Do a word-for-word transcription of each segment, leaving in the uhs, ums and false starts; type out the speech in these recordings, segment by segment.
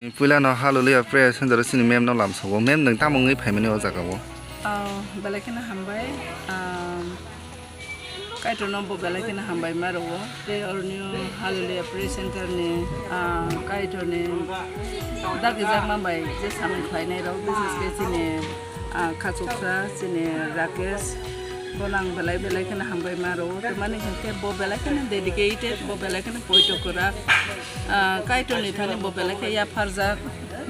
Puila no Hallelujah Prayer Center o chini ma'am no lamsogo. Ma'am, nwng tamo wngwi phaimani o jaga o? Ah, belai kheno hambai. Ah, Kaitor no bo belai kheno hambai ma rwo. Tei oroni o Hallelujah Prayer Center ni, ah, Kaitor ni dagi jakma bai je samung khlainai rok, bises khe chini, ah, khachuksa, chini Rakesh, bono ang belai belai kheno hambai ma rwo. Tamani hinkhe bo belai kheno dedicated, bo belai kheno poito kwrak. Ah, Kaitor ni thani bo belai khe yapharjak.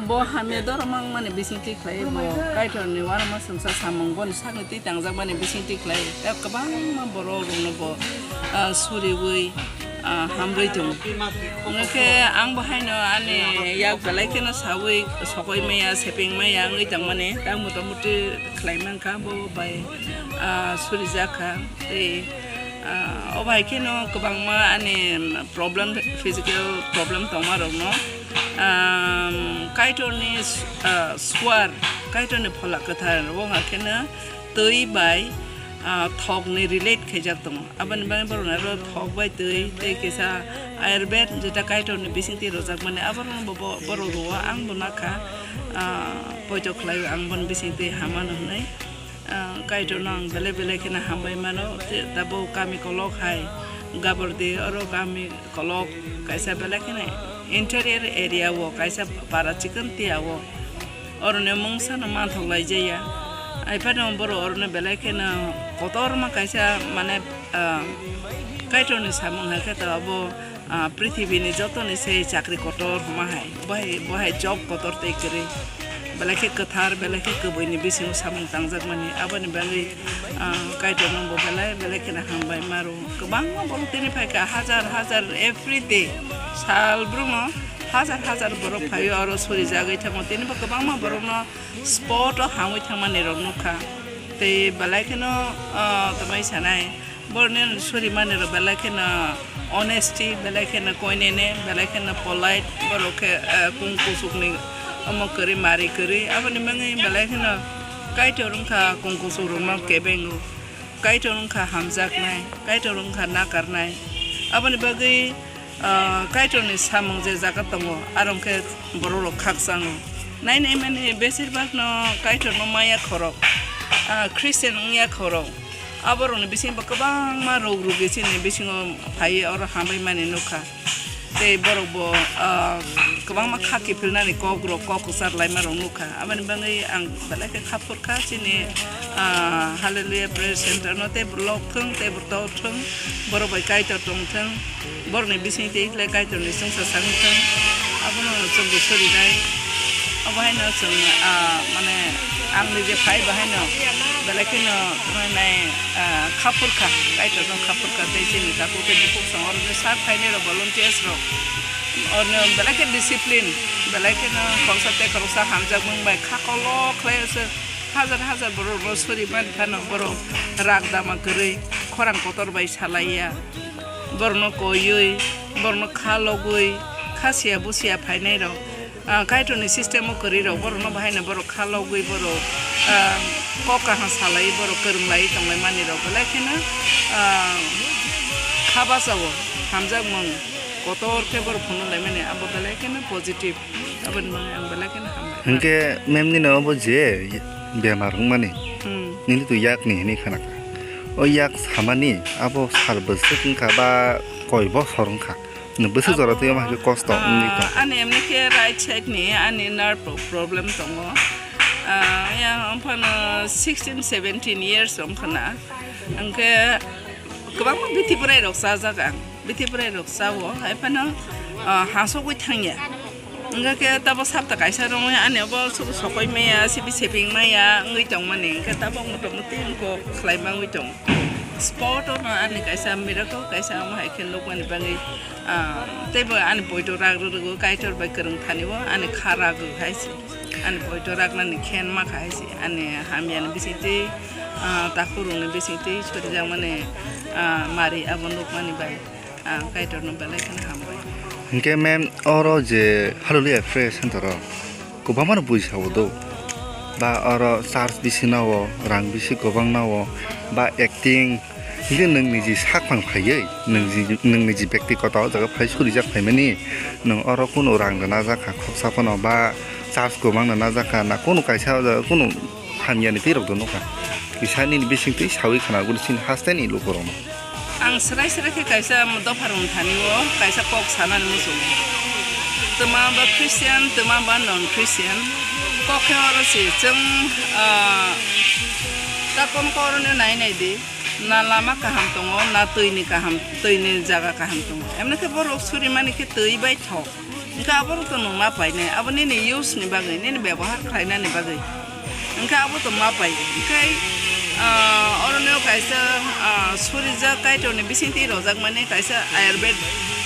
Bo hamya doromang mani bising twi khlai bo Kaitor ni uanama songsa samung boni sakni twi tangjak mani bising twi khlai. Tei kwbangma borok rokno bo, ah, suriwi, ah, hamrwi tongo. Hwnkhe ang bo haino ani yak belai kheno sawi sokoi maya, sepeng maya wngwi tongmani. Tei ang motamuti khlai mankha bo bai, ah, surijak kha. Tei, ah, o bai kheno kwbangma ani problem, physical problem tongma rokno, ah, Kaitorni, ah, suar, Kaitorni phola kwthar wngkha kheno twi bai, ah, thokni relate khaijak tongo. Aboni bagwi borokno aro thok bai twi tei kisa Ayurved, jeta Kaitorni bisingtwi rwjakmani, aborokno bo, bo, borok rwo, ang bo nakha, ah, poito khlaio ang boni bisingtwi hamano hwnwi. Ah, Kaitorno ang belai belai kheno hambai mano. Te-, tabuk kami kolok hai Gabordi, oro kami kolok kaisa belai kheno interior area o kaisa para chikon tia o, oroni mungsano manthok laijaya. Haiphano borok oroni belai kheno kotorma kaisa, mane, ah, Kaitorni samung hai khe to abo, ah, prithibini jotoni se chakri kotor hwnma hai, bo hai, bo hai job kotor tei kwrwi. Belai khe kwthar, belai khe kwbwini bisingo samung tangjak mani. Aboni bagwi, ah, Kaitorno bo belai, belai kheno hambai maro. Kwbangma borok tini phai kha, hajar hajar every day, sal brumno hajar hajar borok phaio oro suri jagwi thango. Tini bo kwbangma borokno spot o hamwi thangmani rok nukha. Tei belai kheno, ah, tamai sanai, borokni suri mani rok belai kheno honesty, belai kheno koinene, belai kheno polite, borok khe, ah, kung kusukni omo kwrwi mari kwrwi. Aboni bagwi belai kheno Kaitor wngkha kung kusuk rokno kebengo. Kaitor wngkha hamjaknai, Kaitor wngkha nakarnai. Aboni bagwi, ah, Kaitorni samung je jaga tongo, aro hwnkhe borok rok khakchango. Nai nai mani besir bak no Kaitor no maya khorok, ah, Christian wngya khorok. Aborokni bisingo kwbangma rok rugi chini bisingo phaiwi oro hambai mani nukha. Tei borok bo, ah, kwbangma kha kiphilnani kok rok, kok kwchar laima rok nukha. Aboni bagwi ang belai khe kha phurkha chini, ah, Hallelujah Prayer Center no tei bo lok thung, tei bo tor thung, borok bai Kaitor tong thung, borokni bising tei ikhlai Kaitorni chwngsa sagwi thung. Abono chwng bo surinai. Obo haino chwng, ah, mane, ang nije phai bo haino belai kheno nai, ah, kha phurkha, Kaitorno kha phurkha tei chini takhuk tei bukhuk song oro je sar phainai rok volunteers rok. Orno belai khe discipline, belai kheno khoroksa tei khoroksa hamjakmung bai kha kolok khlai se hajar hajar borok rok suri man phano borok rak dama kwrwi khorang kotor bai salaiya. Borokno koiwi, borokno kha logwi, kha siya busiya phainai rok. Ah, Kaitorni system o kwrwi rok, borokno bahaino borok kha logwi borok, ah, kok kaham salai borok kwrwng lai tonglai mani rok belai kheno, ah, kha bachao hamjakmung kotor khe borok phunuk lai mani abo belai kheno positive, aboni bagwi ang belai kheno hambai. Hinkhe ma'am nini obo je bemar wngmani, Hmm. nini tu yakni hinwi khanakha. O yak samani abo sal bwswk wngkha ba koi bosor wngkha? Nwng bwswk jora twi omo hai khe kosto wngwi tong? Ah, ani emni khe right side ni ani nerve pro-, problem tongo. Ah, yang wngphano sixteen seventeen years wngkhana. Hwnkhe kwbangma bithi bwrai rok chajak ang. Bithi bwrai rok chao, hai phano, ah, hasogwi thangya. Hwnkhe khe tabo sapta kaisa rwngwi ani obo sok-, sokoi maya, sibi sepeng maya wngwi tongmani. Hwnkhe tabo motamuti wngkok khlai mangwi tongo. Spot ono ani kaisa miracle kaisa omo hai khe nukmani bagwi, ah, teibo ani poito rak rwrwgo Kaitor bai kwrwng thani o ani kha rak rw hai se. Ani poito raknani khen ma kha hai se. Ani hamyani bisingtwi, ah, takhurokni bisingtwi sorijakmani, ah, mari abo nukmani bai. Ang Kaitorno belai kheno hambai. Hinkhe ma'am, oro je Hallelujah Prayer Center o kwbangma no buji sabo do. Ba oro church bisingo rang bisi kwbang nao, ba acting, Hingke nwng niji sakphang phaiwi, nwng ji, nwng niji bekti kota o jaga phai surijak phaimani, nwng oro kunu rang rwna jakha khopsa phano ba charge kwbang rwna jakha na kunu kaisa o jaga kunu hamyani twi rok do nukha. Kisa nini bising twi sawi khana guri chini haste ni lukurokno. Ang srai srai khe kaisa dopha rwng thani o kaisa kok sanani muchungo. Twma ba Christian, twma ba non Christian. Kok khe oro se chwng, ah, takom koroni nai nai di. Na lama kaham tongo, na twi ni kaham, twi ni jaga kaham tongo. Emni khe borok suri mani khe twi bai thok. Hingke aborok to nwng ma painai, abo nini use ni bagwi, nini bebohar khlainani bagwi. Hingke abo to ma pai. Hingke, ah, oro no kaisa, ah, surijak Kaitor ni bising twi rojak mani kaisa Ayurved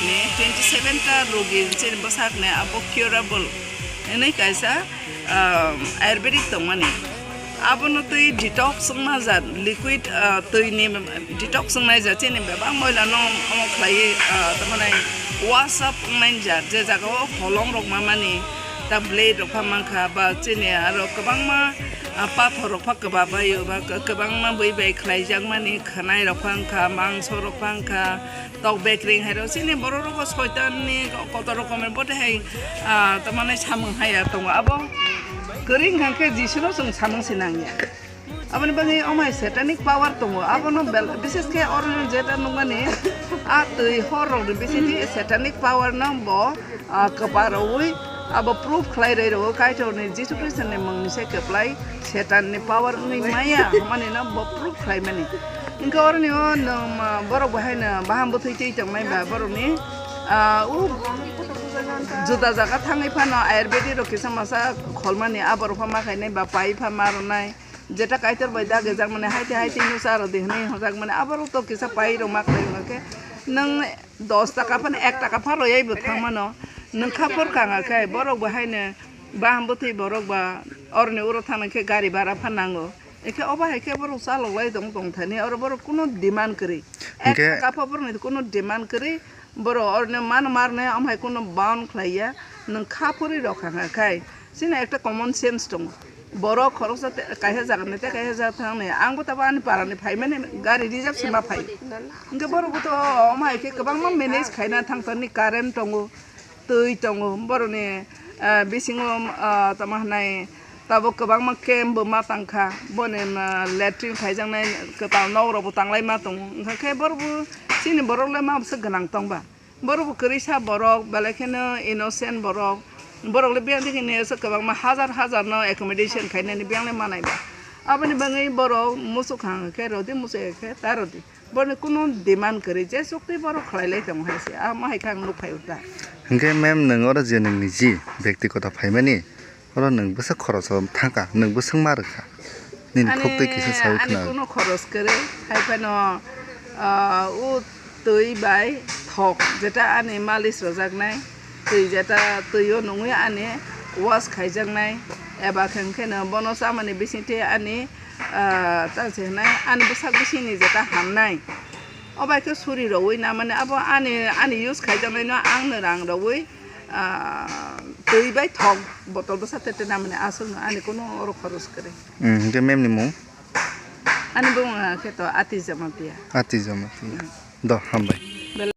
ni twenty seven ta rogi chini bwsak ni abo curable. Hwnwi kaisa, ah, Ayurvedic tongmani. Abono twi detox wngna ja liquid, ah, twi ni detox wngnai ja chini bebak moila no omo khlaiwi, ah, tamani wash up wngnai ja je jaga o holong rok mamani ta blade rok pha mankha ba chini aro kwbangma, ah, pathor rok pha kwbabaio ba kwbangma bwi bai khlaijakmani khwnai rok pha wngkha mangso rok pha wngkha. Tok bekring hai rok chini borok rok bo soitan ni kotor rokomer bote hai, ah, tamani samung hai ya tongo. Abo kwrwi wngkha khe Jisu no chwng samung se nang ya. Aboni bagwi omo hai satanic power tongo. Abono bel-, bises khe oro no jeta nukmani a twi hor rok ni bisingtwi satanic power no bo, ah, kwpa rwi abo proof khlai rwi rwo Kaitor ni Jisu Khristo ni mung ni se kwplai Setan ni power wngwi maya hwnmani no bo proof khlai mani. Hingke oroni o nwng, ah, borok bo haino baham bwthwi twi tongmai ba borokni, ah, u juda jaga thangwi phano Ayurvedic rok kisa masa kholmani aborok pha ma khainai ba pai pha ma rwnai. Jeta Kaitor bai dagijak mani haite haite no cha rwdi hwnwi hwnjak mani aborok to kisa pai rok ma khlai hwnkhe nwng dos taka phano ek taka pha royai bo thang mano. Nwng kha phor kha hwnga khe borok bo haino baham bwthwi borok ba oroni uro thangna khe gari bhara pha nango. Ekhe obo hai khe borok chaloklai tong tong thani oro borok kunu demand kwrwi. Ek Hwnkhe taka pha borokni kunu demand kwrwi. Borok oroni mano marne omo hai kunu bound khlai ya. Nwng kha phuri rok kha kha khai. Chini ekta common sense tongo. Borok khoroksa te, kaisa jaga ni tei kaisa jaga thangni. Ang bo tabo ani para ni phaimani gari reserve se ma phai. Hwnkhe borok bo to omo hai khe kwbangma manage khaina thang thani current tongo. Twi tongo, borokni, ah, bisingo, ah, tamo hwnai tabuk kwbangma camp bo ma tangkha, boni, ah, latrine khaijaknai kwtal nok rok bo tanglai ma tongo, wngkha khe borok bo chini borok le ma bwswk gwnang tong ba, borok bo kwrwi sa borok belai kheno innocent borok, borok le biyang digi ni aswk kwbangma hajar hajar no accommodation khainani biyang le manai ba, aboni bagwi borok muchuk kha hwnkhe rwdi, muchuk ya khe ta rwdi. Borokni kunu demand kwrwi, je chukti borok khlai lai tongo hai se, amo hai khe ang nuk phai o ta. Hwnkhe ma'am, nwng oro je nwng niji bekti kota phaimani, oro nwng bwsa khoroso thangkha, nwng bwswk ma rwkha? Nini Ani, khuk twi kisa saui ani khna. Kunu khoros kwrwi, hai phano, ah, o twi bai thok, jeta ani malis rwjaknai, twi jeta twi o nungwi ani wash khaijaknai, eba khe hwnkhe no bono chamani bisingtwi ani, ah, ta se hwnai, ani bwsak bisingni jeta hamnai. O bai khe suri rwui namani abo ani, ani use khaijaknaino ang no rang rwui, ah, twi bai thok botol bwsa tete namani aswkno ani kunu oro khoros kwrwi. Hmm, hwnkhe ma'am ni mung? Ani bumung khe to Ati Jamatia. Ati Jamatia. Hmm. Do, hambai.